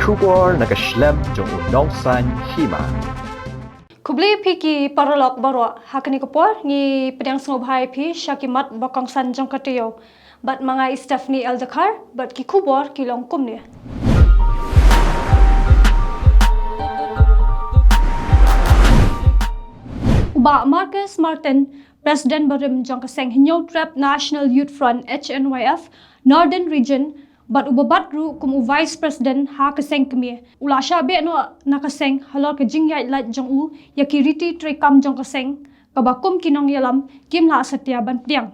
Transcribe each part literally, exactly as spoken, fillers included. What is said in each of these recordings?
Khubor na ka shlem jong u Nongsaiñ Hima. Khublei phi ki paralok baroh, ha kane ka por ngi pdiang sngewbha ïa phi sha ki mat ba kongsan jong ka taïew. Bad ma nga i Stephanie L Dkhar, bad ki khubor ki long kumne. U Bah Marcus Martin, President barim jong ka seng Hynñiewtrep National Youth Front, H N Y F, Northern Region, bad uba bat ruh kum u Vice President ha ka seng kmie, u la shah beh noh na ka seng halor ka jingïaid lait jong u ïa ki riti treikam jong ka seng, kaba kum ki nongïalam kim lah satia ban pdiang.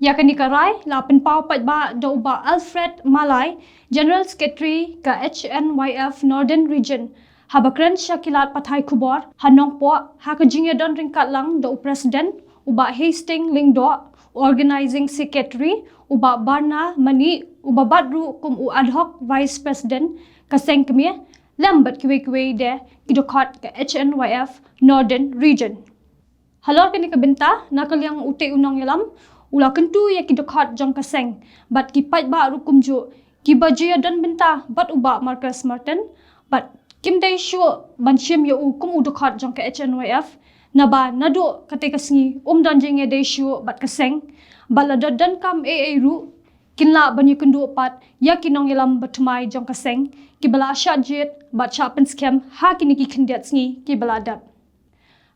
Ïa kane ka rai la pynpaw paidbah da u Bah Alfred Malai, General Secretary ka H N Y F Northern Region, haba kren sha ki lad pathai khubor ha Nongpoh ha ka jingïadon ryngkat lang da u President, u Bah Hastings Lyngdoh, u Organizing Secretary, u Bah Barna Manih, uba bat ruh kum u Ad Hoc Vice President ka seng kmie, lem bad kiwei kiwei de ki dkhot ka H N Y F Northern Region. Halor kane ka bynta, na ka liang utei u nongïalam u la kyntu ïa ki dkhot jong ka seng bad ki paidbah ruh kumjuh, kiba ju ïadon bynta bad u Bah Marcus Martin, bad kim dei shuh ban shim ïa u kum u dkhot jong ka H N Y F, naba naduh katei ka sngi um don jingïadei shuh bad ka seng, bad lada donkam ei ei ruh kin lah ban ïakynduh pat ïa ki nongïalam bathymmai jong ka seng, kiba la shah jied bad shah pynskhem ha kine ki khyndiat sngi kiba la dep.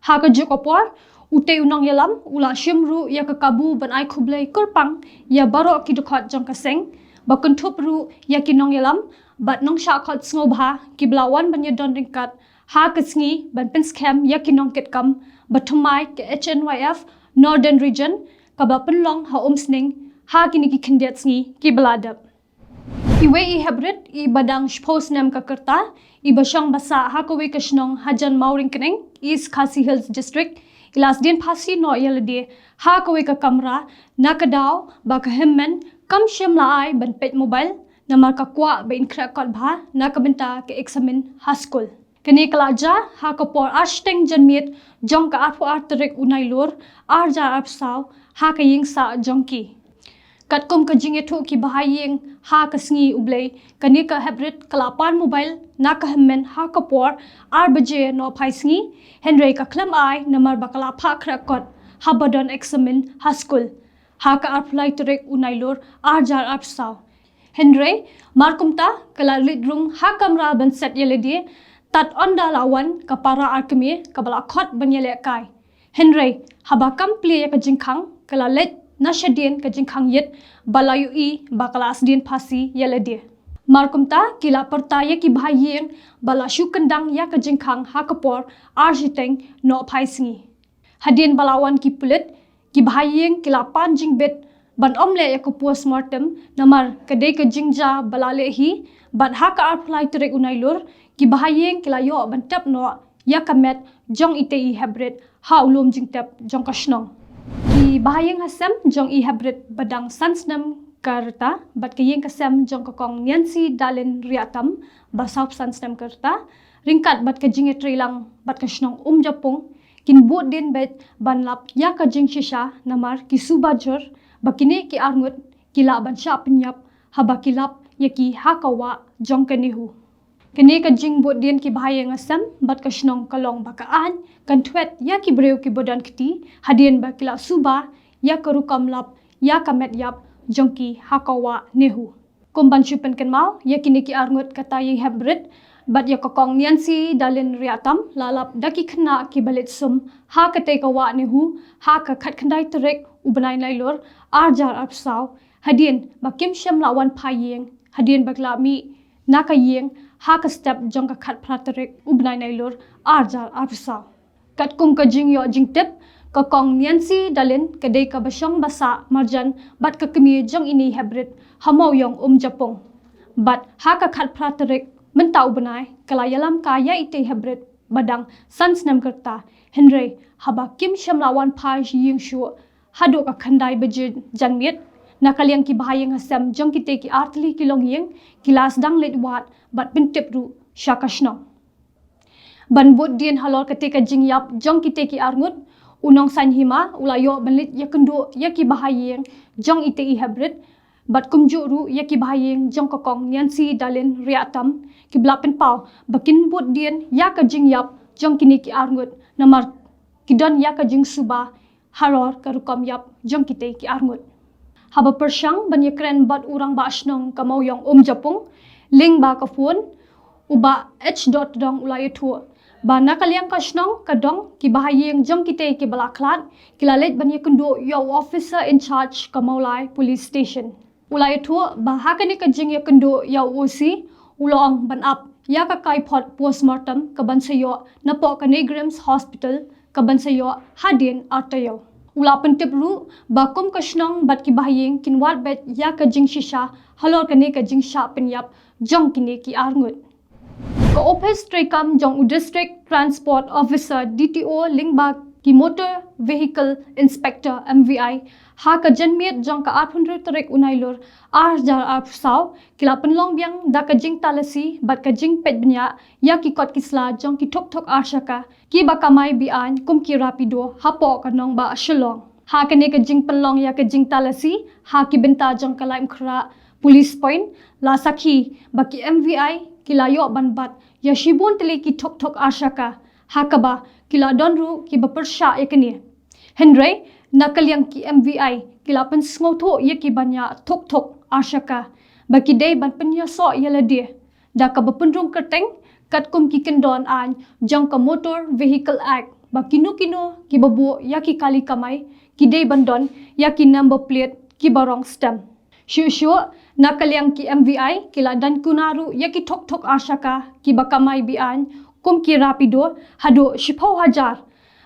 Ha kajuh ka por, utei u nongïalam u la shim ruh ïa ka kabu ban ai khublei kyrpang ïa baroh ki dkhot jong ka seng, ba kynthup ruh ïa ki nongïalam bad nongshah khot sngewbha kiba la wan ban ïadon ryngkat ha ka sngi ban pynskhem ïa ki nongkitkam bathymmai ka H N Y F Northern Region, kaba pynlong ha Umsning ha kine ki khyndiat sngi kiba la dep. Iwei i heprit iba dang shiphew snem ka rta, iba shong basah ha kawei ka shnong hajan Mawryngkneng, East Khasi Hills District, i la sdien phasi noh ïa lade ha kawei ka kamra, na ka daw ba ka hynmen kam shym la ai ban peit mobile, namar ka kwah ba in khreh kot bha na ka bynta ka eksamin ha skul. Kane ka la jia ha ka por ar shiteng janmiet jong ka arphew ar tarik u Nailur, ar hajar arphew saw, ha ka ïing sah jong ki. Katkum ka jingïathuh ki bahaïing ha ka sngi U Blei, kane ka heprit ka la pan mobile na ka hynmen ha ka por ar baje nohphai sngi, hynrei ka khlem ai namar ba ka la phah khreh kot haba don eksamin ha skul, ha ka arphew lai tarik u Nailur, ar hajar arphew saw. Hynrei mar kumta ka la leit rung ha kamra ban set ïa lade, tad ynda la wan ka para ar kmie kaba la khot ban ïalehkai. Hynrei haba kam plie ïa ka jingkhang, ka la leit na shadien ka jingkhang ïit, ba la ïohi ba ka la sdien phasi ïa lade. Mar kumta ki la pyrta ïa ki bahaïing ba la shu kyndang ïa ka jingkhang ha ka por ar shiteng nohphai sngi. Hadien ba la wan ki pulit, ki bahaïing ki la pan jingbit ban ym leh ïa ka postmortem, namar ka dei ka jingjia ba la leh hi, bad ha ka arphew lai tarik u Nailur, ki bahaïing ki la ïoh ban tep noh ïa ka met jong itei i heprit ha u lum jingtep jong ka shnong. Ki bahaïing hasem jong i heprit ba dang san snem ka rta bad ka ïing ka sem jong ka Kong Niansi Dalin Riatam ba sawphew san snem ka rta, ryngkat bad ka jingïatreilang bad ka shnong Umjapung, kin bud dien beit ban lap ïa ka jingshisha namar ki suba jur ba kine ki arngut ki lah ban shah pynïap haba ki lap ïa ki ha ka wah jong ka NEHU. Kane ka jingbud dien ki bahaïing hasem bad ka shnong ka long ba ka aiñ kan thwet ïa ki briew kiba don kti hadien ba ki la suba ïa ka rukom lap ïa ka met ïap jong ki ha ka wah NEHU. Kum ban shu pynkynmaw ïa kine ki arngut, kata i heprit bad ïa ka Kong Niansi Dalin Riatam la lap da ki khynnah kiba leit sum ha katei ka wah NEHU ha ka khatkhyndai tarik u bnai Nailur, ar hajar arphew saw, hadien ba kim shym la wan phai ïing hadien ba ki la mih na ka ïing ha ka step jong ka khatphra tarik u bnai Nailur, ar hajar arphew saw. Katkum ka jingïoh jingtip, ka Kong Niansi Dalin ka dei kaba shong basah marjan bad ka kmie jong ine i heprit ha Mawïong Umjapung. Bad ha ka khatphra tarik mynta u bnai ka la ïalam kai ïa itei i heprit ba dang san snem ka rta, hynrei haba kim shym la wan phai ïing shuh haduh ka khyndai baje janmiet, na ka liang ki bahaïing hasem jong kitei ki artylli ki longïing ki la sdang leit wad bad pyntip ruh sha ka shnong. Ban bud dien halor katei ka jingïap jong kitei ki arngut, u Nongsaiñ Hima u la ïoh ban leit ïakynduh ïa ki bahaïing jong itei i heprit Bad kumjuh ruh ïa ki bahaïing jong ka kong Nancy Darlin Riahtam, kiba la pynpaw ba kin bud dien ïa ka jingïap jong kine ki arngut namar ki don ïa ka jingsuba halor ka rukom ïap jong kitei ki arngut. Haba pyrshang ban ïakren bad u rangbah shnong ka Mawïong Umjapung lyngba ka phone, u Bah H Dot Dong u la ïathuh ba na ka liang ka shnong ka dong, ki bahaïing jong kitei kiba la khlad ki la leit ban ïakynduh ïa u officer in charge ka Mawlai Police Station. U la ïathuh ba ha kane ka jingïakynduh ïa u O C, u la ong ban ap ïa ka kaiphod postmortem kaban sa ïoh napoh ka NEIGRIHMS Hospital, kaban sa ïoh hadien ar taïew. U la pyntip ruh ba kum ka shnong bad ki bahaïing kin wad beit ïa ka jingshisha halor kane ka jingshah pynïap jong kine ki arngut. Ka ophis treikam jong u District Transport Officer, D T O, lyngba ki Motor Vehicle Inspector, M V I, ha ka janmiet jong ka arphew hynriew tarik u Nailur ar hajar arphew saw, ki la pynlong biang da ka jingtalasi bad ka jingpeit bniah ïa ki kot ki sla jong ki thok thok arshaka kiba kamai be-aiñ kum ki Rapido hapoh ka nongbah Shillong. Ha kane ka jingpynlong ïa ka jingtalasi ha ki bynta jong ka Laitumkhrah Police Point, la sakhi ba ki M V I ki la ïoh ban bat ïa shibun tylli ki thok thok arshaka, ha kaba ki la don ruh kiba pyrshah ïa kane. Hynrei na ka liang ki M V I ki la pynsngewthuh ïa kiba ñiah thok thok arshaka ba ki dei ban pynïasoh ïa lade da kaba pynrung kyrteng katkum ki kyndon aiñ jong ka Motor Vehicle Act, ba kino kino kiba buh ïa ki kali kamai ki dei ban don ïa ki number plate kiba rong stem. Shuh shuh, na ka liang ki M V I ki la daiñ kuna ruh ïa ki thok thok arshaka kiba kamai be-aiñ kum ki Rapido haduh shiphew hajar.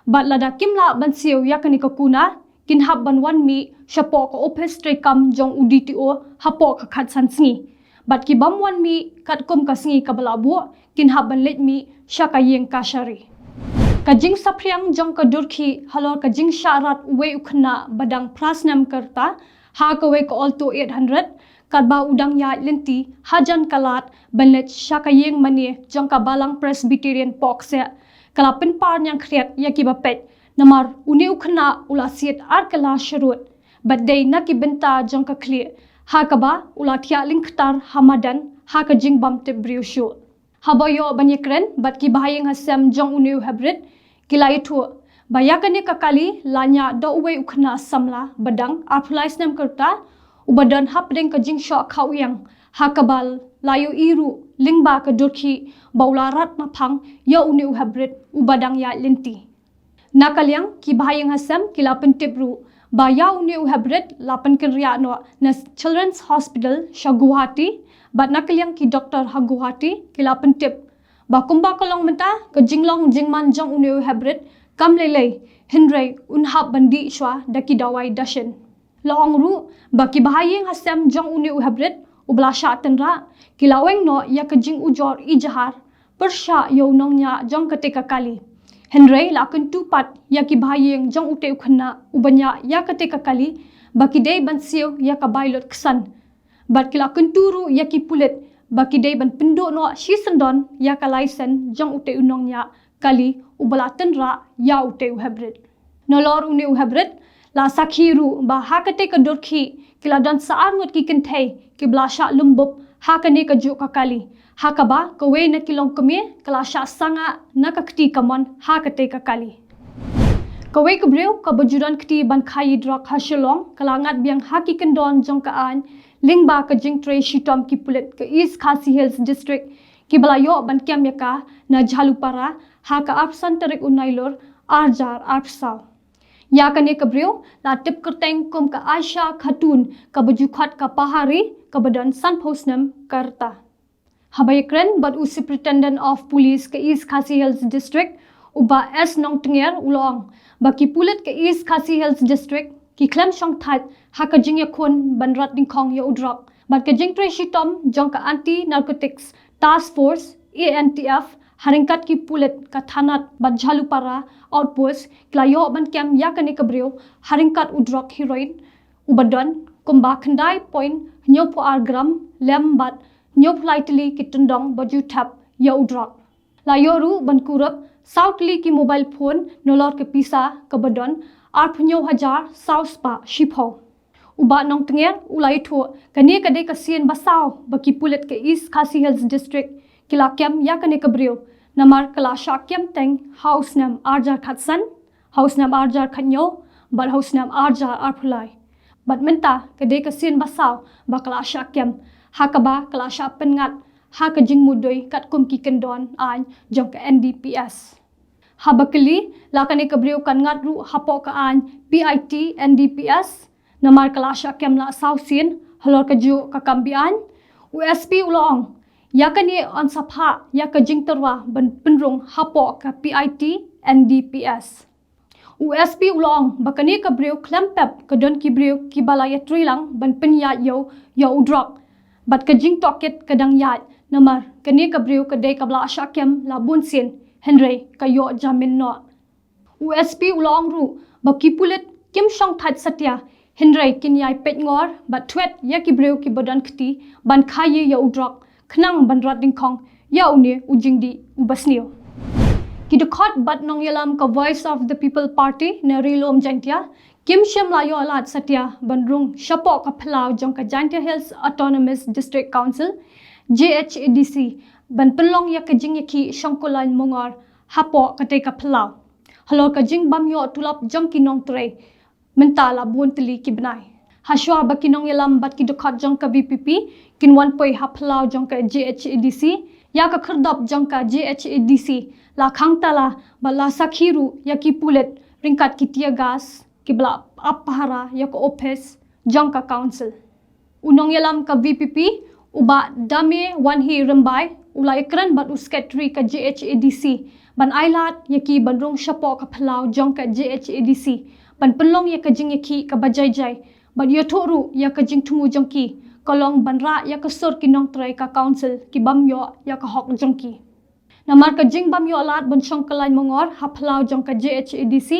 Bad lada kim lah ban siew ïa kane ka kuna, kin hap ban wan mih shapoh ka ophis treikam jong u D T O hapoh ka khatsan sngi. Bad ki bym wan mih katkum ka sngi kaba la buh, kin hap ban leit mih sha ka ïing kashari. Ka jingsaphriang jong ka dur khih halor ka jingshah rat uwei u khynnah ba dang phra snem ka rta ha kawei ka Alto eight hundred, katba u dang ïaid lynti hajan ka lad ban leit sha ka ïing mane jong ka Balang Presbyterian Pohkseh, ka la pynpar ñiangkhriat ïa kiba peit, namar une u khynnah u la siat ar kylla sharud bad dei na ki bynta jong ka khlieh, ha kaba u la thiah lyngktar ha madan ha ka jingbym tip briew shuh. Haba ïoh ban ïakren bad ki bahaïing hasem jong une u hybrid, ki la ïathuh ba ïa kane ka kali la ñiah da uwei u khynnah samla ba dang arphew lai snem ka rta, uba don hapdeng ka jingshoh khawiang, ha kaba la ïohi ruh lyngba ka dur khih ba u la rat naphang ïa une u hybrid uba dang ïaid lynti. Na ka liang ki bahaïing hasem ki la pyntip ruh ba ïa une u hybrid la pynkynriah noh na Children's Hospital sha Guwahati, bad na ka liang ki doktor ha Guwahati ki la pyntip ba kumba ka long mynta, ka jinglong jingman jong une u hybrid kam lei lei, hynrei un hap ban dih shuwa da ki dawai dashin. La ong ruh ba ki bahaïing hasem jong une u hybrid uba la shah tynrah ki la weng noh ïa ka jingujor ijahar pyrshah ïa u nongñiah jong katei ka kali. Hynrei la kyntu pat ïa ki bahaïing jong utei u khynnah uba ñiah ïa katei ka kali ba ki dei ban siew ïa ka bai lut ksan. Bad ki la kyntu ruh ïa ki pulit ba ki dei ban pynduh noh shisyndon ïa ka laisen jong utei u nongñiah kali uba la tynrah ïa utei u hybrid. Nalor une u hybrid, la sakhi ruh ba ha katei ka dur khih ki la don sa arngut ki kynthei kiba la shah lum bup ha kane kajuh ka kali, ha kaba kawei na ki longkmie ka la shah sangah na ka kti kamon ha katei ka kali. Kawei ka briew kaba ju don kti ban khaïi drok ha Shillong ka la ngat biang ha ki kyndon jong ka aiñ lyngba ka jingtrei shitom ki pulit ka East Khasi Hills District, kiba la ïoh ban kem ïa ka na Jhalupara ha ka arphew san tarik u Nailur ar hajar arphew saw. Ïa kane ka briew la tip kyrteng kum ka Aisha Khatun kaba ju khot ka Pahari, kaba don sanphew snem ka rta. Haba ïakren bad u Superintendent of Police ka East Khasi Hills District, u Bah S Nongtnger, u la ong ba ki pulit ka East Khasi Hills District ki khlem shongthait ha ka jingïakhun ban rat dyngkhong ïa u drok. Bad ka jingtrei shitom jong ka Anti Narcotics Task Force, A N T F, ha ryngkat ki pulit ka thanat bad Jhalupara Outpost, ki la ïoh ban kem ïa kane ka briew ha ryngkat u drok heroin uba don kumba khyndai point hynñiewphew ar gram lem bad hynñiewphew lai tylli ki tyndong ba ju thep ïa u drok. La ïoh ruh ban kurup saw tylli ki mobile phone nalor ka pisa kaba don arphew hynñiew hajar saw spah shiphew. U Bah Nongtnger u la ïathuh, kane ka dei ka sien ba saw ba ki pulit ka East Khasi Hills District ki la kem ïa kane ka briew, namar ka la shah kem teng ha u snem arjar khatsan, ha u snem arjar khathynñiew, bad ha u snem arjar arphew lai. Bad mynta ka dei ka sien ba saw ba ka la shah kem, ha kaba ka la shah pynngat ha ka jingmudui katkum ki kyndon aiñ jong ka N D P S. Haba kylli, la kane ka briew kan ngat ruh hapoh ka aiñ P I T N D P S, namar ka la shah kem la saw sien halor kajuh ka kam be-aiñ. U S P u la ong, ïa kane yn sa phah ïa ka jingtyrwa ban pynrung hapoh ka P I T N D P S. U S P u la ong ba kane ka briew khlem pep ka don ki briew kiba la ïatreilang ban pynïaid ïa u, ïa u drok. Bad ka jingtohkit ka dang ïaid, namar kane ka briew ka dei kaba la shah kem la bun sien, hynrei ka ïoh jamin noh. U S P u la ong ruh ba ki pulit kim shong thait satia, hynrei kin ïai peit ngor bad thwet ïa ki briew kiba don kti ban khaïi ïa u drok, khnang ban rat dyngkhong ïa une u jingdih uba sniew. Ki dkhot bad nongïalam ka Voice of the People Party na Ri Lum Jaiñtia kim shym la ïoh lad satia ban rung shapoh ka phyllaw jong ka Jaiñtia Hills Autonomous District Council, J H A D C, ban pynlong ïa ka jingïakhih shongkutlaiñ mongor hapoh katei ka phyllaw, halor ka jingbym ïoh tulop jong ki nongtrei mynta la bun tylli ki bnai. Hashwa ba ki nongïalam bad ki dkhot jong ka V P P kin wan poi ha phyllaw jong ka J H A D C, ïa ka khyrdop jong ka J H A D C la khang tala bad la sakhi ruh ïa ki pulit ryngkat ki tear gas kiba la ap pahara ïa ka ophis jong ka council. U nongïalam ka V P P, u Bah Dame Wanhi Rymbai, u la ïakren bad u Secretary ka J H A D C ban ailad ïa ki ban rung shapoh ka phyllaw jong ka J H A D C ban pynlong ïa ka jingïakhih kaba jai jai, bad ïathuh ruh ïa ka jingthmu jong ki ka long ban rah ïa ka sur ki nongtrei ka council kibym ïoh ïa ka hok jong ki. Namar ka jingbym ïoh lad ban shongkutlaiñ mongor ha phyllaw jong ka J H A D C,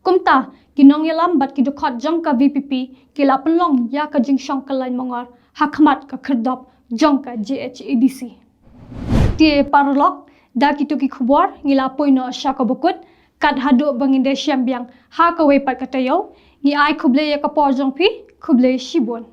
kumta ki nongïalam bad ki dkhot jong ka V P P ki la pynlong ïa ka jingshongkutlaiñ mongor ha khmat ka khyrdop jong ka J H A D C. Te paralok, da kito ki khubor ngi la poi noh sha kaba kut, kat haduh ba ngin da shem biang ha kawei pat ka taïew, ngi ai khublei ïa ka por jong phi, khublei shibun.